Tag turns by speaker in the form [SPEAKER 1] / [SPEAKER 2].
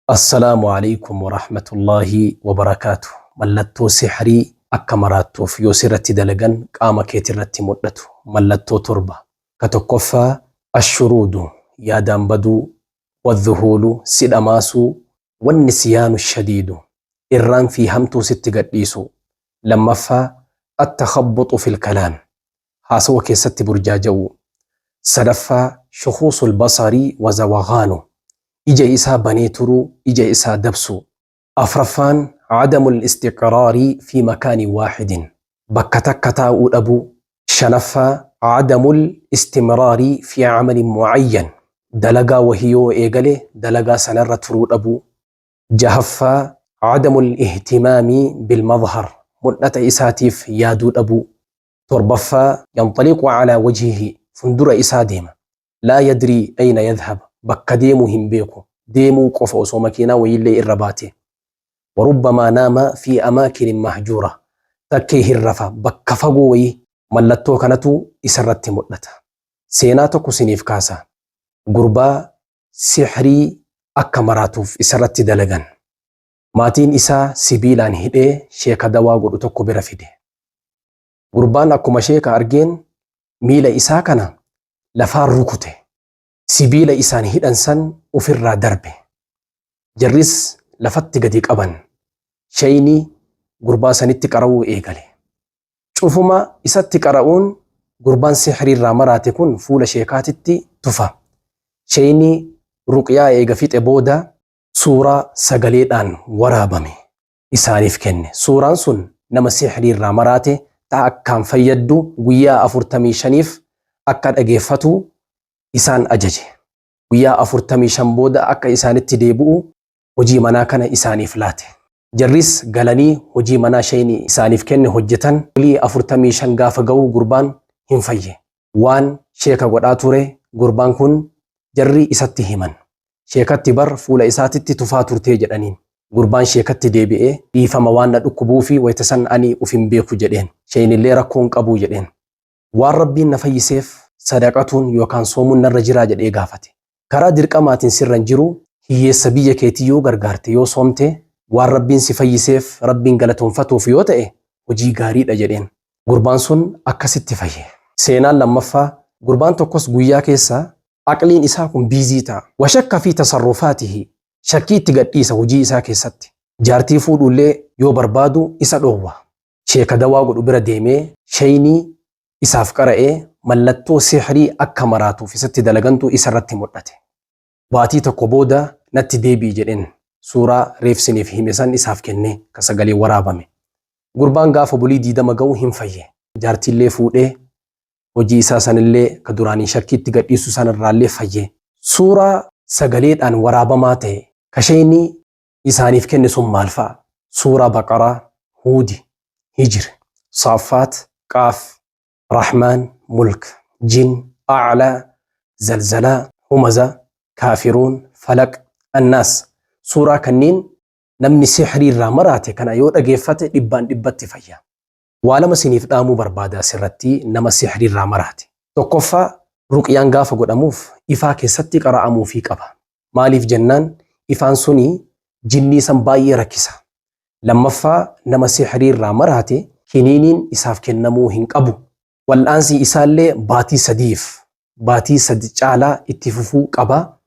[SPEAKER 1] Assalaamu Aleykum Warahmatullaahi Wabarakaatuh Mallattoo Sihrii Akka Maraattuuf Yoo Sirratti Dalagan Qaama Keetirratti Mudhatu Mallattoo 7 Ka 1ffaa Ashuruudu Yaadaan Baduu Wadhuhuulu Si Dhamaasuu Wannisyaanu Shadiidu Irraanfii Hamtuu Sitti Gadhiisuu 2ffaa Attakhabbuxu Fil Kalaam Haasawa Keessatti Burjaaja'uu 3ffaa Shukuusul Basarii Wazawaghaanu ija isaa banee turuu, ija isaa dabsuu. Afraffaan, Adamul istiqraarii fii makaanin waaxidin, bakka takka taa'uu dhabuu. Shanaffaa, Adamul istimraarii fii amalin mu'ayyan, dalagaa wahii yoo eegale dalagaa sanarra turuu dhabuu. Jahaffaa, Adamul ihtimaami bil madhar, mul'ata isaatiif yaaduu dhabuu. Torbaffaa, Yanxaliqu alaa wajhihi, fundura isaa deema. Laa yadrii ayna yadhhab, bakka deemu hin beeku, deemuu qofa osoo makiinaa wayiillee irra baatee. Warubbamaa naama fii amaakinin mahjuura, takkee hin rafa bakka fagoo wayii. Mallattoo kanatu isarratti mudhata. Seenaa tokko siniif kaasa. Gurbaa sihrii akka maraatuuf isarratti dalagan. Maatiin isaa sibiilaan hidhee sheeka dawaa godhu tokko bira fide. Gurbaan akkuma sheeka argeen miila isaa kana lafaan rukute. Sibiila isaan hidhan san ufirraa darbe. Jarris lafatti gadi qaban. Sheeyni gurbaa sanitti qara'uu eegale. Cufuma isatti qara'uun gurbaan sihriirraa maraate kun fuula sheekaatitti tufa. Sheeyni ruqyaa eega fixe booda suuraa sagaleedhaan waraabame isaaniif kenne. Suuraan sun nama sihrii irraa maraate ta akkaan fayyaddu guyyaa 45f akka dhageeffatu isaan ajaje. Guyyaa 45 booda akka isaanitti deebi'u hojii manaa kana isaaniif laate. Jarris galanii hojii manaa sheyni isaaniif kenne hojjetan. Bulii 45 gaafa ga'u gurbaan hin fayye. Waan sheeka godhaa ture gurbaan kun jarri isatti himan. Sheekatti bar fuula isaatitti tufaa turtee jedhaniin. Gurbaan sheekatti deebi'ee dhiifama waan na dhukkubuufi wayta san ani uf hin beeku jedheen. Sheeynillee rakkoo hin qabuu jedheen. Waan Rabbiin na fayyiseef sadaqatuun yookaan soomuun narra jiraa jedhee gaafate. Karaa dirqamaatiin sirra hin jiru, hiyyeessa biyya keetii yoo gargaarte yoo soomte waan Rabbiin si fayyiseef Rabbiin galatoomfatuuf yoo ta'e hojii gaariidha jedheen. Gurbaan sun akkasitti fayye. Seenaan lammaffaa gurbaan tokkos guyyaa keessa aqliin isaa kun biizii ta'a. Washakka fii tasarrufaatihi shakkii itti gadhiisa hojii isaa keessatti. Jaartii fuudhuullee yoo barbaadu isa dhoowwa. Sheeka dawaa godhu bira deemee sheeynii isaaf qara'ee mallattoo sihrii akka maraatuuf isatti dalagantu isarratti mudhate. Baatii tokko booda natti deebi'i jedheen. Suuraa reef siniif hime san isaaf kennee ka sagaleen waraabame. Gurbaan gaafa bulii 20 ga'u hin fayye. Jaartiillee fuudhee hojii isaa sanillee ka duraaniin shakkiitti gadhiisu sanirraallee fayye. Suuraa sagaleedhaan waraabamaa ta'e ka sheeyni isaaniif kenne sun maal fa'a? Suuraa Baqaraa, Huudi, Hijr, Saaffaat, Qaaf, Rahmaan, Mulk, Jin, A'laa, Zalzalaa, Humaza, Kaafiruun, Falaq, Annaas. Suuraa kanniin namni sihrii irraa maraate kana yoo dhageeffate dhibbaan dhibbatti fayya. Waa lama siniif dhaamuu barbaada asirratti nama sihrii irraa maraate. Tokkoffaa ruqyaan gaafa godhamuuf ifaa keessatti qara'amuufii qaba. Maaliif jennaan ifaan suni jinnii san baay'ee rakkisa. Lammaffaa nama sihrii irraa maraate kiniiniin isaaf kennamuu hin qabu. Wal'aansi isaallee baatii sadiif baatii sadi caalaa itti fufuu qaba.